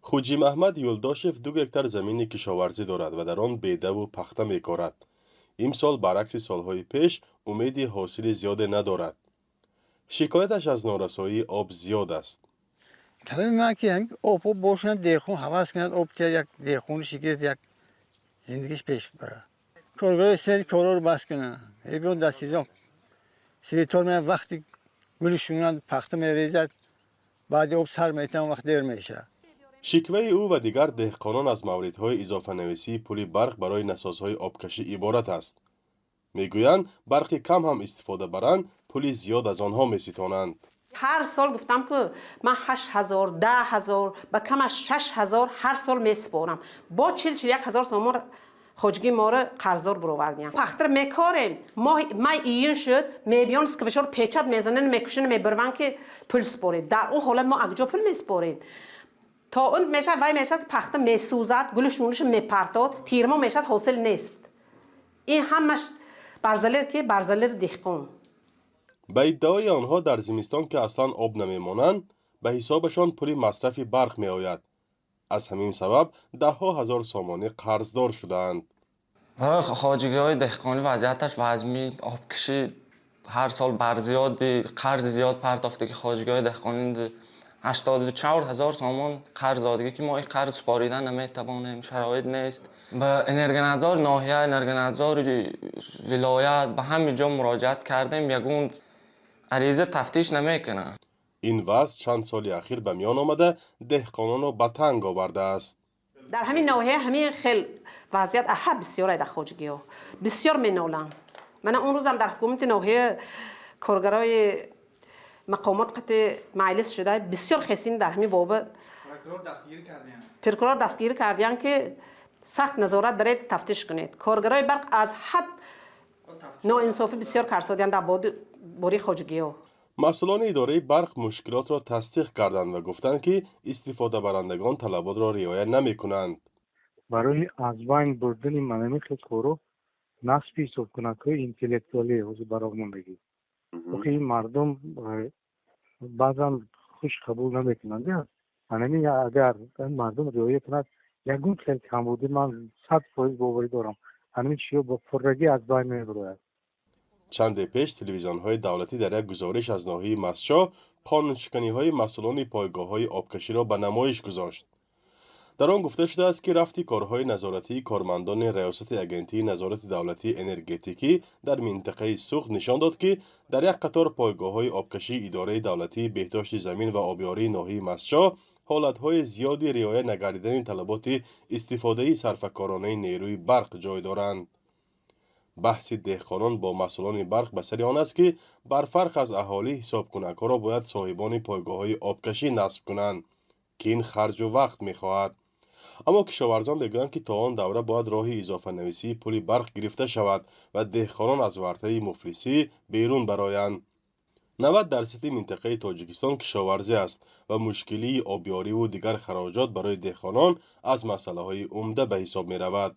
Хуҷимаҳмад Юлдошев 2 гектар замини кишоварзӣ дорад ва дар он бедаву пахта мекорад. Имсол, баръакси солҳои пеш, умеди ҳосили зиёде надорад. Шикояташ аз норасоии об зиёд аст. Талаби ман ки об бошад, деҳқон ҳавас кунад, об тиҳад, як деҳқони шигирд як зиндагиш пеш барад. Коргарои свет корро бас кунанд, биён дар сезон светор меяд, вақти гули шунад, пахта мерезад, баъди об сар метавон, вақт дер мешавад. Шикваи ӯ ва дигар деҳқонон аз мавридҳои изофанависии пули барқ барои насосҳои обкашӣ иборат аст. Мегӯянд, барқи кам ҳам истифода баранд, пули зиёд аз онҳо меситонанд. Ҳар сол гуфтам, ки ман 8000, 10 000, ба камаш 6000 ҳар сол месупорам. Бо 40-41 ҳазор сомон хоҷагии моро қарздор буровардиям. Пахтара мекорем, моҳи май, июн шуд, мебиён, сквшор печать мезананд, мекушанд, мебирванд, ки пул супоред. Дар он ҳолат мо акҷо пул месупорем? То он мешавад, вай мешавад, пахта месӯзад, гули шуниша мепартод, тирмо мешавад, ҳосил нест. Ин ҳамаш барзалер, ки барзалери деҳқон. Ба иддаои онҳо, дар зимистон, ки аслан об намемонанд, ба ҳисобашон пули масрафи барқ меояд. Аз ҳамин сабаб даҳҳо ҳазор сомонӣ қарздор шудаанд. Барои хоҷагиҳои деҳқонӣ вазъияташ вазмин. Обкашӣ ҳар сол барзиёди қарзи зиёд партофтаги. Хоҷагиҳои деҳқонӣ 84 ҳазор сомон қарз додагӣ, ки мо ин қарз супоридан наметавонем, шароит нест. Ба энергонадзори ноҳия, энергонадзори вилоят, ба ҳамин ҷо муроҷиат кардем, ягон ариза тафтиш намекунанд. Ин вазъ чанд соли ахир ба миён омада, деҳқононро ба танг овардааст. Дар ҳамин ноҳия ҳамин хел вазъият аҳа бисёр дар хоҷагиҳо бисёр менолам. Мана он рӯзам дар ҳукумати ноҳия коргарои мақомот қати маҷлис шуда, бисёр хесин дар ҳамин боба. Прокурор дастгирӣ кардиян, ки сахт назорат баред, тафтиш кунед. Коргарои барқ аз ҳад ноинсофӣ бисёр карсодиян дар бораи хоҷагиҳо. Масъулони идораи барқ мушкилотро тасдиқ карданд ва гуфтанд, ки истифодабарандагон талаботро риоя намекунанд. Барои аз байн бурдани манами хел корро насби ҳисобкунакҳои интеллектуалӣ ҳозир ба роҳ мондагӣ. Охи ин мардум баъзан хуш қабул намекунанд. Манами агар мардум риоя кунад, ягон хел камбудӣ, ман 100% боварӣ дорам, ҳамин чизҳо бо пуррагӣ аз байн мебарояд. Чанде пеш телевизионҳои давлатӣ дар як гузориш аз ноҳияи Мастчоҳ қонуншиканиҳои масъулони пойгоҳҳои обкаширо ба намоиш гузошт. Дар он гуфта шудааст, ки рафти корҳои назоратии кормандони Раёсати Агентии назорати давлатии энергетикӣ дар минтақаи Суғд нишон дод, ки дар як қатор пойгоҳҳои обкашии Идораи давлатии беҳдошти замин ва обёрии ноҳияи Мастчоҳ ҳолатҳои зиёди риоя нагардидани талаботи истифодаи сарфакоронаи нерӯи барқ ҷой доранд. Баҳси деҳқонон бо масъулони барқ ба сари он аст, ки барфарқ аз аҳолӣ, ҳисобкунакҳоро бояд соҳибони пойгоҳҳои обкашӣ насб кунанд, ки ин харҷу вақт мехоҳад. Аммо кишоварзон мегӯянд, ки то он давра бояд роҳи изофанависии пули барқ гирифта шавад ва деҳқонон аз вартаи муфлисӣ берун бароянд. 90 дарсади минтақаи Тоҷикистон кишоварзӣ аст ва мушкилии обёриву дигар хароҷот барои деҳқонон аз масъалаҳои умда ба ҳисоб меравад.